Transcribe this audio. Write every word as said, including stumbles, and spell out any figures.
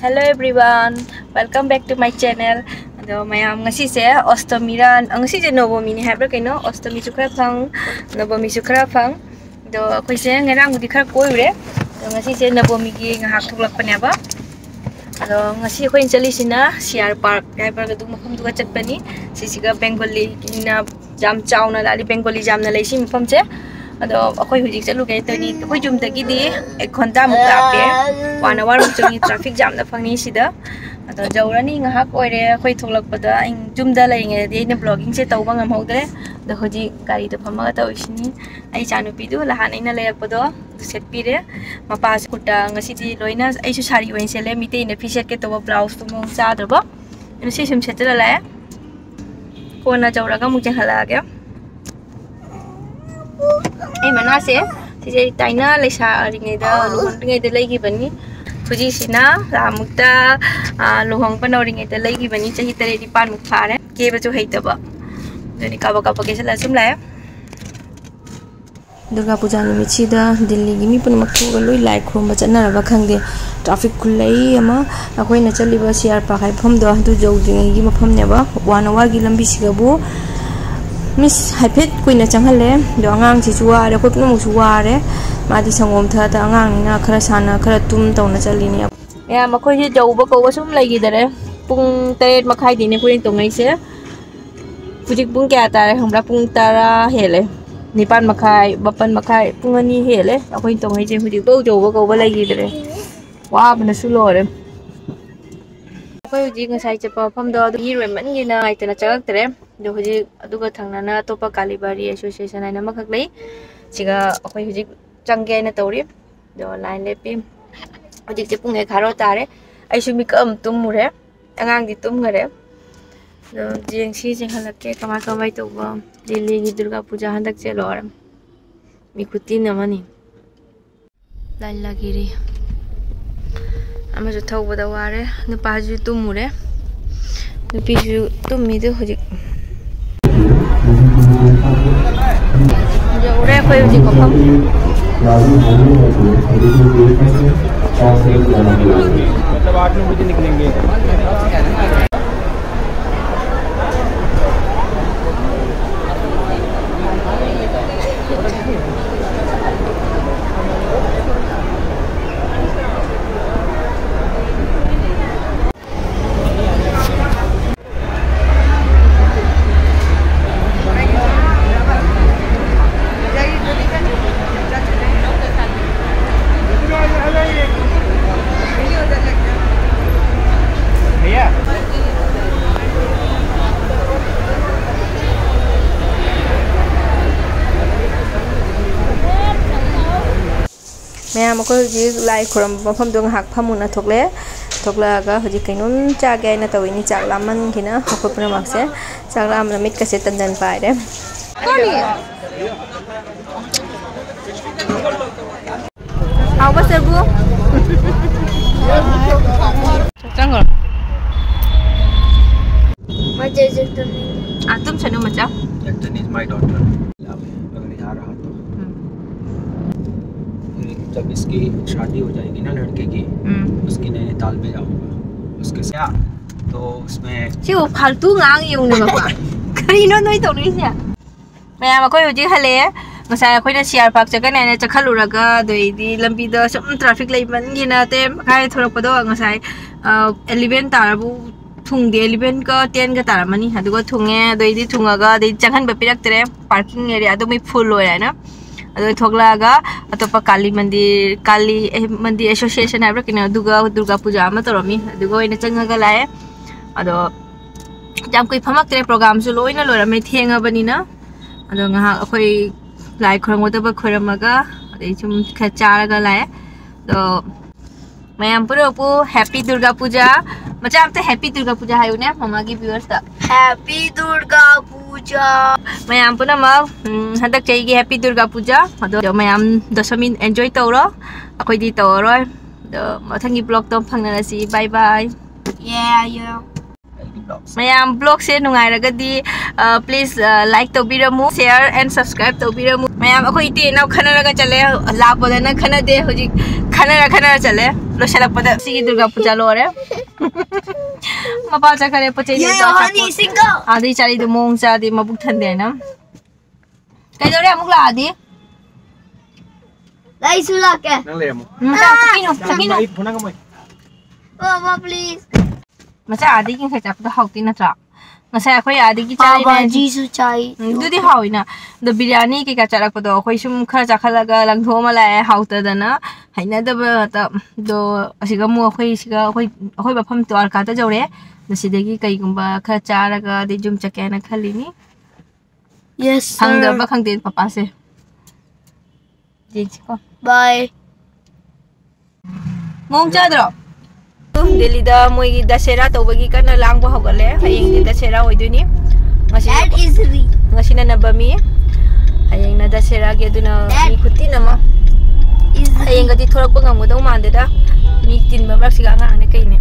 Hello everyone, welcome back to my channel. ꯑꯗꯣ ꯃꯌꯥꯝ, ꯉꯁꯤꯁꯦ ꯑꯣꯁꯇꯃꯤꯔ, ꯉꯁꯤꯁꯦ ꯅꯣꯕꯣꯃꯤꯅꯤ ꯍꯥꯏꯕ꯭ꯔꯥ ꯀꯩꯅꯣ, ꯑꯣꯁꯇꯃꯤꯁꯨ ꯈꯔ ꯐꯪ, ꯅꯣꯕꯣꯃꯤꯁꯨ ꯈꯔ ꯐꯪ꯫ ꯑꯗꯣ ꯑꯩꯈꯣꯏꯁꯦ ꯉꯔꯥꯡꯕꯨꯗꯤ ꯈꯔ ꯀꯣꯏꯔꯨꯔꯦ, ꯑꯗꯣ ꯉꯁꯤꯁꯦ ꯅꯣꯕꯣꯃꯤꯒꯤ ꯉꯥꯏꯍꯥꯛ ꯊꯣꯛꯂꯛꯄꯅꯦꯕ꯫ ꯑꯗꯣ ꯉꯁꯤ ꯑꯩꯈꯣꯏꯅ ꯆꯠꯂꯤꯁꯤꯅ ꯁꯤ ꯑꯥꯔ ꯄꯥꯔꯛ ꯍꯥꯏꯕ꯭ꯔꯥ ꯑꯗꯨ ꯃꯐꯝꯗꯨꯒ ꯆꯠꯄꯅꯤ꯫ ꯁꯤꯁꯤꯒ ꯕꯦꯡꯒꯣꯂꯤꯅ ꯌꯥꯝ ꯆꯥꯎꯅ ꯂꯥꯛꯂꯤ, ꯕꯦꯡꯒꯣꯂꯤ ꯌꯥꯝꯅ ꯂꯩ ꯁꯤ ꯃꯐꯝꯁꯦ꯫ ꯑꯗꯣ ꯑꯩꯈꯣꯏ ꯍꯧꯖꯤꯛ ꯆꯠꯂꯨꯒꯦ ꯇꯧꯅꯤ꯫ ꯑꯩꯈꯣꯏ ꯌꯨꯝꯗꯒꯤꯗꯤ ꯑꯦꯛ ꯘꯟꯇꯥꯃꯨꯛ ꯂꯥꯞꯄꯦ, ꯋꯥꯟ ꯑꯋꯥꯔꯃꯨꯛ ꯆꯪꯉꯤ꯫ ꯇ꯭ꯔꯥꯐꯤꯛ ꯌꯥꯝꯅ ꯐꯪꯅꯤ ꯁꯤꯗ꯫ ꯑꯗꯣ ꯌꯧꯔꯅꯤ, ꯉꯥꯏꯍꯥꯛ ꯑꯣꯏꯔꯦ ꯑꯩꯈꯣꯏ ꯊꯣꯛꯂꯛꯄꯗ꯫ ꯑꯩ ꯌꯨꯝꯗ ꯂꯩꯔꯤꯉꯩꯗꯗꯤ ꯑꯩꯅ ꯕ꯭ꯂꯣꯒꯤꯡꯁꯦ ꯇꯧꯕ ꯉꯝꯍꯧꯗ꯭ꯔꯦ꯫ ꯑꯗꯣ ꯍꯧꯖꯤꯛ ꯒꯥꯔꯤꯗ ꯐꯝꯃꯒ ꯇꯧꯔꯤꯁꯤꯅꯤ꯫ ꯑꯩ ꯏꯆꯥꯅꯨꯄꯤꯗꯨ ꯅꯍꯥꯟ ꯑꯩꯅ ꯂꯩꯔꯛꯄꯗꯣ ꯑꯗꯨ ꯁꯦꯠꯄꯤꯔꯦ꯫ ꯃꯄꯥꯁꯦ ꯀꯨꯔꯇꯥ ꯉꯁꯤꯗꯤ ꯂꯣꯏꯅ, ꯑꯩꯁꯨ ꯁꯥꯔꯤ ꯑꯣꯏꯅ ꯁꯦꯠꯂꯦ꯫ ꯃꯤꯇꯩꯅ ꯐꯤ ꯁꯦꯠꯀꯦ ꯇꯧꯕ ꯕ꯭ꯂꯥꯎꯁꯇꯣ ꯃꯑꯣꯡ ꯆꯥꯗ꯭ꯔꯕ, ꯑꯗꯨ ꯁꯤ ꯁꯨꯝ ꯁꯦꯠꯆꯜꯂ ꯂꯥꯛꯑꯦ꯫ ꯀꯣꯟꯅ ꯌꯧꯔꯒ ꯑꯃꯨꯛ ꯌꯦꯡꯍꯜꯂꯛꯑꯒꯦ꯫ ꯑꯩ ꯃꯅꯥꯁꯦ ꯁꯤꯁꯦ ꯑꯩ ꯇꯥꯏꯅ ꯂꯩꯁꯥꯔꯤꯉꯩꯗ, ꯂꯨꯍꯣꯡꯗ꯭ꯔꯤꯉꯩꯗ ꯂꯩꯈꯤꯕꯅꯤ꯫ ꯍꯧꯖꯤꯛꯁꯤꯅ ꯑꯃꯨꯛꯇ, ꯑ, ꯂꯨꯍꯣꯡꯕ ꯅꯧꯔꯤꯉꯩꯗ ꯂꯩꯈꯤꯕꯅꯤ꯫ ꯆꯍꯤ ꯇꯔꯦꯠ ꯅꯤꯄꯥꯟꯃꯨꯛ ꯐꯥꯔꯦ꯫ ꯀꯦꯕꯁꯨ ꯍꯩꯇꯕ, ꯑꯗꯨꯅꯤ ꯀꯥꯕꯛ ꯀꯥꯕꯛ ꯀꯦꯁꯜꯂ ꯁꯨꯝ ꯂꯥꯛꯑꯦ꯫ ꯗꯨꯔꯒꯥ ꯄꯨꯖꯥ ꯅꯨꯃꯤꯠꯁꯤꯗ ꯗꯤꯜꯂꯤꯒꯤ ꯃꯤ ꯄꯨꯝꯅꯃꯛ ꯊꯣꯛꯑꯒ ꯂꯣꯏ ꯂꯥꯏ ꯈꯨꯔꯨꯝꯕ ꯆꯠꯅꯔꯕ ꯈꯪꯗꯦ꯫ ꯇ꯭ꯔꯥꯐꯤꯛ ꯈꯨꯂꯩ ꯑꯃ꯫ ꯑꯩꯈꯣꯏꯅ ꯆꯠꯂꯤꯕ ꯁꯤ ꯑꯥꯔ ꯄꯥꯔꯛ ꯍꯥꯏꯕ ꯃꯐꯝꯗꯣ ꯑꯗꯨ ꯌꯧꯗ꯭ꯔꯤꯉꯩꯒꯤ ꯃꯐꯝꯅꯦꯕ꯫ ꯋꯥꯟ ꯑꯋꯥꯔꯒꯤ ꯂꯝꯕꯤꯁꯤꯗꯕꯨ ꯃꯤꯁ ꯍꯥꯏꯐꯦꯠ ꯀꯨꯏꯅ ꯆꯪꯍꯜꯂꯦ꯫ ꯑꯗꯣ ꯑꯉꯥꯡꯁꯤꯁꯨ ꯋꯥꯔꯦ, ꯑꯩꯈꯣꯏ ꯄꯨꯝꯅꯃꯛꯁꯨ ꯋꯥꯔꯦ꯫ ꯃꯥꯗꯤ ꯁꯪꯒꯣꯝ ꯊꯛꯑꯗ ꯑꯉꯥꯡꯅꯤꯅ ꯈꯔ ꯁꯥꯟꯅ ꯈꯔ ꯇꯨꯝ ꯇꯧꯅ ꯆꯠꯂꯤꯅꯦ꯫ ꯃꯌꯥꯝ, ꯑꯩꯈꯣꯏꯁꯦ ꯌꯧꯕ ꯀꯧꯕ ꯁꯨꯝ ꯂꯩꯈꯤꯗꯔꯦ꯫ ꯄꯨꯡ ꯇꯔꯦꯠ ꯃꯈꯥꯏꯗꯩꯅꯦ ꯑꯩꯈꯣꯏꯅ ꯇꯣꯡꯉꯛꯏꯁꯦ꯫ ꯍꯧꯖꯤꯛ ꯄꯨꯡ ꯀꯌꯥ ꯇꯥꯔꯦ ꯈꯪꯕ꯭ꯔꯥ? ꯄꯨꯡ ꯇꯔꯥ ꯍꯦꯜꯂꯦ꯫ ꯅꯤꯄꯥꯟ ꯃꯈꯥꯏ, ꯃꯥꯄꯟ ꯃꯈꯥꯏ, ꯄꯨꯡ ꯑꯅꯤ ꯍꯦꯜꯂꯦ ꯑꯩꯈꯣꯏꯅ ꯇꯣꯡꯉꯛꯏꯁꯦ꯫ ꯍꯧꯖꯤꯛꯐꯥꯎ ꯌꯧꯕ ꯀꯧꯕ ꯂꯩꯈꯤꯗ꯭ꯔꯦ꯫ ꯋꯥꯕꯅꯁꯨ ꯂꯣꯏꯔꯦ꯫ ꯑꯩꯈꯣꯏ ꯍꯧꯖꯤꯛ ꯉꯁꯥꯏ ꯆꯠꯄ ꯃꯐꯝꯗꯣ ꯑꯗꯨ ꯏꯔꯣꯏꯃꯟꯒꯤꯅ ꯉꯥꯏꯇꯅ ꯆꯪꯉꯛꯇ꯭ꯔꯦ꯫ ꯑꯗꯣ ꯍꯧꯖꯤꯛ ꯑꯗꯨꯒ ꯊꯪꯅꯅ ꯑꯇꯣꯞꯄ ꯀꯥꯂꯤꯕꯥꯔꯤ ꯑꯦꯁꯣꯁꯤꯌꯦꯁꯟ ꯍꯥꯏꯅ ꯑꯃꯈꯛ ꯂꯩ꯫ ꯁꯤꯒ ꯑꯩꯈꯣꯏ ꯍꯧꯖꯤꯛ ꯆꯪꯒꯦ ꯍꯥꯏꯅ ꯇꯧꯔꯤ꯫ ꯑꯗꯣ ꯂꯥꯏꯟ ꯂꯦꯞꯄꯤ꯫ ꯍꯧꯖꯤꯛꯁꯦ ꯄꯨꯡ ꯑꯦꯒꯥꯔꯣ ꯇꯥꯔꯦ꯫ ꯑꯩꯁꯨ ꯃꯤꯀꯞ ꯑꯃ ꯇꯨꯝꯃꯨꯔꯦ꯫ ꯑꯉꯥꯡꯗꯤ ꯇꯨꯝꯈꯔꯦ꯫ ꯑꯗꯣ ꯌꯦꯡꯁꯤ, ꯌꯦꯡꯍꯜꯂꯛꯀꯦ ꯀꯃꯥꯏ ꯀꯃꯥꯏ ꯇꯧꯕ꯫ ꯗꯤꯜꯂꯤꯒꯤ ꯗꯨꯔꯒꯥ ꯄꯨꯖꯥ ꯍꯟꯗꯛꯁꯦ ꯂꯣꯏꯔꯦ꯫ ꯃꯤ ꯈꯨꯇꯤꯟ ꯑꯃꯅꯤ꯫ ꯂꯥꯏꯂꯥꯒꯤꯔꯤ꯫ ꯑꯃꯁꯨ ꯊꯧꯕꯗ ꯋꯥꯔꯦ꯫ ꯅꯨꯄꯥꯁꯨ ꯇꯨꯝꯃꯨꯔꯦ꯫ ꯅꯨꯄꯤꯁꯨ ꯇꯨꯝꯃꯤꯗꯨ ꯍꯧꯖꯤꯛ꯫ ꯌꯧꯔꯦ ꯑꯩꯈꯣꯏ ꯍꯧꯖꯤꯛ ꯃꯐꯝ꯫ आठ नौ बजे निकलेंगे। ꯃꯌꯥꯝ, ꯑꯩꯈꯣꯏ ꯍꯧꯖꯤꯛ ꯂꯥꯏ ꯈꯨꯔꯝꯕ ꯃꯐꯝꯗꯣ ꯉꯥꯏꯍꯥꯛ ꯐꯝꯃꯨꯅ ꯊꯣꯛꯂꯛꯑꯦ꯫ ꯊꯣꯛꯂꯛꯑꯒ ꯍꯧꯖꯤꯛ ꯀꯩꯅꯣꯝ ꯆꯥꯒꯦ ꯍꯥꯏꯅ ꯇꯧꯔꯤꯅꯤ꯫ ꯆꯥꯛ ꯂꯥꯝꯃꯟꯈꯤꯅ ꯑꯩꯈꯣꯏ ꯄꯨꯝꯅꯃꯛꯁꯦ ꯆꯥꯛ ꯂꯥꯝꯕꯅ ꯃꯤꯠꯀꯁꯦ ꯇꯟꯗꯟ ꯄꯥꯏꯔꯦ꯫ ꯍꯥꯎꯕ ꯁꯦꯕꯨ꯫ ꯆꯪꯈ꯭ꯔꯣ꯫ ꯃꯆꯦꯁꯦ ꯇꯨꯝꯅꯤꯡꯉꯦ꯫ ꯑꯥ, ꯇꯨꯝꯁꯅꯨ ꯃꯆꯥ꯫ Elton is my daughter. अगर यहाँ रहा तो। फिर जब इसकी शादी हो जाएगी ना लड़के की, हम्म। उसकी नैनीताल में जाऊंगा। उसके साथ, तो उसमें ꯁꯤꯕꯨ ꯐꯥꯜꯇꯨ ꯉꯥꯡ ꯌꯦꯡꯉꯨꯅꯦ ꯃꯄꯥ꯫ ꯀꯔꯤꯅꯣ ꯅꯣꯏ ꯇꯧꯅꯔꯤꯁꯦ? ꯃꯌꯥꯝ, ꯑꯩꯈꯣꯏ ꯍꯧꯖꯤꯛ ꯍꯜꯂꯛꯑꯦ꯫ ꯉꯁꯥꯏ ꯑꯩꯈꯣꯏꯅ ꯁꯤ ꯑꯥꯔ ꯄꯥꯔꯛ ꯆꯠꯀꯅꯤ ꯍꯥꯏꯅ ꯆꯠꯈꯠꯂꯨꯔꯒ, ꯑꯗꯩꯗꯤ ꯂꯝꯕꯤꯗ ꯁꯨꯝ ꯇ꯭ꯔꯥꯐꯤꯛ ꯂꯩꯃꯟꯒꯤꯅ ꯇꯔꯦꯠ ꯃꯈꯥꯏ ꯊꯣꯛꯂꯛꯄꯗꯣ ꯉꯁꯥꯏ, ꯑ, ꯑꯦꯂꯦꯚꯦꯟ ꯇꯥꯔꯕꯨ ꯊꯨꯡꯗꯦ꯫ ꯑꯦꯂꯦꯚꯦꯟꯒ ꯇꯦꯟꯒ ꯇꯥꯔꯝꯃꯅꯤ꯫ ꯑꯗꯨꯒ ꯊꯨꯡꯉꯦ꯫ ꯑꯗꯩꯗꯤ ꯊꯨꯡꯉꯒ ꯑꯗꯩ ꯆꯪꯍꯟꯕ ꯄꯤꯔꯛꯇ꯭ꯔꯦ꯫ ꯄꯥꯔꯀꯤꯡ ꯑꯦꯔꯤꯌꯥꯗꯣ ꯃꯤ ꯐꯨꯜ ꯑꯣꯏꯔꯦꯅ꯫ ꯑꯗꯨ ꯊꯣꯛꯂꯛꯑꯒ ꯑꯇꯣꯞꯄ ꯀꯥꯂꯤ ꯃꯟꯗꯤꯔ, ꯀꯥꯂꯤ, ꯑꯦ, ꯃꯟꯗꯤꯔ ꯑꯦꯁꯣꯁꯤꯌꯦꯁꯟ ꯍꯥꯏꯕ꯭ꯔꯥ ꯀꯩꯅꯣ, ꯑꯗꯨꯒ ꯗꯨꯔꯒꯥ ꯄꯨꯖꯥ ꯑꯃ ꯇꯧꯔꯝꯃꯤ꯫ ꯑꯗꯨꯒ ꯑꯣꯏꯅ ꯆꯪꯉꯒ ꯂꯥꯛꯑꯦ꯫ ꯑꯗꯣ ꯌꯥꯝ ꯀꯨꯏ ꯐꯝꯃꯛꯇ꯭ꯔꯦ, ꯄ꯭ꯔꯣꯒꯥꯝꯁꯨ ꯂꯣꯏꯅ ꯂꯣꯏꯔꯝꯃꯦ, ꯊꯦꯡꯉꯕꯅꯤꯅ꯫ ꯑꯗꯣ ꯉꯥꯏꯍꯥꯛ ꯑꯩꯈꯣꯏ ꯂꯥꯏ ꯈꯨꯔꯝꯒꯗꯕ ꯈꯣꯏꯔꯝꯃꯒ, ꯑꯗꯩ ꯁꯨꯝ ꯈꯔ ꯆꯥꯔꯒ ꯂꯥꯛꯑꯦ꯫ ꯑꯗꯣ ꯃꯌꯥꯝ ꯄꯨꯝꯅꯃꯛꯄꯨ ꯍꯦꯄꯤ ꯗꯨꯔꯒꯥ ꯄꯨꯖꯥ꯫ ꯃꯆꯥ ꯑꯝꯇ ꯍꯦꯄꯤ ꯗꯨꯔꯒꯥ ꯄꯨꯖꯥ ꯍꯥꯏꯌꯨꯅꯦ ꯃꯃꯥꯒꯤ ꯚꯤꯌꯨꯋꯔꯁꯇ꯫ ꯍꯦꯄꯤ ꯗꯨꯔꯒꯥ ꯄꯨꯖꯥ꯫ ꯃꯌꯥꯝ ꯄꯨꯝꯅꯃꯛ, ꯎꯝ, ꯍꯟꯗꯛ ꯆꯍꯤꯒꯤ ꯍꯦꯄꯤ ꯗꯨꯔꯒꯥ ꯄꯨꯖꯥ꯫ ꯑꯗꯣ ꯃꯌꯥꯝ ꯗꯁꯃꯤ ꯑꯦꯟꯖꯣꯏ ꯇꯧꯔꯣ, ꯑꯩꯈꯣꯏꯗꯤ ꯇꯧꯔꯔꯣꯏ꯫ ꯑꯗꯣ ꯃꯊꯪꯒꯤ ꯕ꯭ꯂꯣꯛꯇꯣ ꯐꯪꯅꯔꯁꯤ꯫ ꯕꯥꯏ ꯕꯥꯏ꯫ ꯌꯥ, ꯌꯥ꯫ ꯃꯌꯥꯝ, ꯕ꯭ꯂꯣꯛꯁꯦ ꯅꯨꯡꯉꯥꯏꯔꯒꯗꯤ, ꯑ, please, ꯑ, like ꯇꯧꯕꯤꯔꯝꯃꯨ, share and subscribe ꯇꯧꯕꯤꯔꯝꯃꯨ꯫ ꯃꯌꯥꯝ ꯑꯩꯈꯣꯏ ꯏꯇꯩ ꯏꯅꯥꯎ ꯈꯟꯅꯔꯒ ꯆꯠꯂꯦ꯫ ꯂꯥꯛꯄꯗꯅ ꯈꯟꯅꯗꯦ, ꯍꯧꯖꯤꯛ ꯈꯟꯅꯔ ꯈꯟꯅꯔ ꯆꯠꯂꯦ꯫ ꯂꯣꯏꯁꯤꯜꯂꯛꯄꯗ ꯁꯤꯒꯤ ꯗꯨꯔꯒꯥ ꯄꯨꯖꯥ ꯂꯣꯏꯔꯦ꯫ ꯃꯄꯥ ꯆꯠꯈ꯭ꯔꯦ꯫ ꯄꯣꯠ ꯆꯩ ꯂꯩꯕ꯫ ꯑꯆꯥꯄꯣꯠ꯫ ꯑꯥꯗꯩ ꯆꯥꯔꯤꯗꯣ ꯃꯑꯣꯡ ꯆꯥꯗꯦ, ꯃꯕꯨꯛ ꯊꯟꯗꯦ ꯍꯥꯏꯅ꯫ ꯀꯩꯗꯧꯔꯦ ꯑꯃꯨꯛ ꯂꯥꯛꯑꯗꯤ? ꯑꯩꯁꯨ ꯂꯥꯛꯀꯦ꯫ ꯅꯪ ꯂꯩꯔꯝꯃꯣ꯫ ꯎꯝ, ꯆꯥ, ꯆꯠꯈꯤꯅꯨ, ꯆꯠꯈꯤꯅꯨ꯫ ꯑꯩ ꯐꯣꯟ ꯅꯪꯉꯝꯃꯣꯏ꯫ Papa, please꯫ ꯃꯆꯥ ꯑꯥꯗꯒꯤ ꯉꯁꯥꯏ ꯆꯥꯛꯄꯗꯣ ꯍꯥꯎꯇꯦ ꯅꯠꯇ꯭ꯔꯥ? ꯉꯁꯥꯏ ꯑꯩꯈꯣꯏ ꯑꯥꯗꯒꯤ ꯆꯥꯔꯤ ꯃꯌꯥꯝꯁꯤ꯫ ꯄꯥꯎ ꯚꯥꯖꯤꯁꯨ ꯆꯥꯏ꯫ ꯎꯝ, ꯑꯗꯨꯗꯤ ꯍꯥꯎꯋꯤꯅ꯫ ꯑꯗꯣ ꯕꯤꯔꯌꯥꯅꯤ ꯀꯩꯀꯥ ꯆꯥꯔꯛꯄꯗꯣ ꯑꯩꯈꯣꯏ ꯁꯨꯝ ꯈꯔ ꯆꯥꯈꯠꯂꯒ ꯂꯪꯊꯣꯛꯑꯃ ꯂꯥꯛꯑꯦ, ꯍꯥꯎꯇꯗꯅ꯫ ꯍꯩꯅꯗꯕ ꯉꯥꯛꯇ꯫ ꯑꯗꯣ ꯑꯁꯤꯒ ꯑꯃꯨꯛ ꯑꯩꯈꯣꯏ ꯁꯤꯒ ꯑꯩꯈꯣꯏ, ꯑꯩꯈꯣꯏ ꯃꯐꯝ ꯗ꯭ꯋꯥꯔꯀꯥꯗ ꯌꯧꯔꯦ꯫ ꯑꯗꯣ ꯁꯤꯗꯒꯤ ꯀꯩꯒꯨꯝꯕ ꯈꯔ ꯆꯥꯔꯒ ꯑꯗꯩ ꯌꯨꯝ ꯆꯠꯀꯦ ꯍꯥꯏꯅ ꯈꯜꯂꯤꯅꯤ꯫ Yes, sir. ꯐꯪꯗ꯭ꯔꯕ ꯈꯪꯗꯦ ꯄꯄꯥꯁꯦ꯫ ꯌꯦꯡꯁꯤꯀꯣ꯫ Bye. ꯃꯑꯣꯡ ꯆꯥꯗ꯭ꯔꯣ? ꯑꯗꯨꯝ ꯗꯦꯜꯂꯤꯗ ꯃꯣꯏꯒꯤ ꯗꯁꯦꯔꯥ ꯇꯧꯕꯒꯤ ꯀꯟꯅ ꯂꯥꯡꯕ ꯍꯧꯒꯠꯂꯦ꯫ ꯍꯌꯦꯡꯗꯤ ꯗꯁꯦꯔꯥ ꯑꯣꯏꯗꯣꯏꯅꯤ꯫ ꯉꯁꯤ, that is real. ꯉꯁꯤꯅ ꯅꯕꯃꯤ, ꯍꯌꯦꯡꯅ ꯗꯁꯦꯔꯥꯒꯤ, ꯑꯗꯨꯅ ꯃꯤ ꯈꯨꯇꯤꯟ ꯑꯃ꯫ Is real. ꯍꯌꯦꯡꯒꯗꯤ ꯊꯣꯛꯂꯛꯄ ꯉꯝꯒꯗꯧ ꯃꯥꯟꯗꯦꯗ꯫ ꯃꯤ ꯇꯤꯟꯕ ꯃꯔꯛꯁꯤꯒ ꯑꯉꯥꯡꯅꯦ ꯀꯩꯅꯦ꯫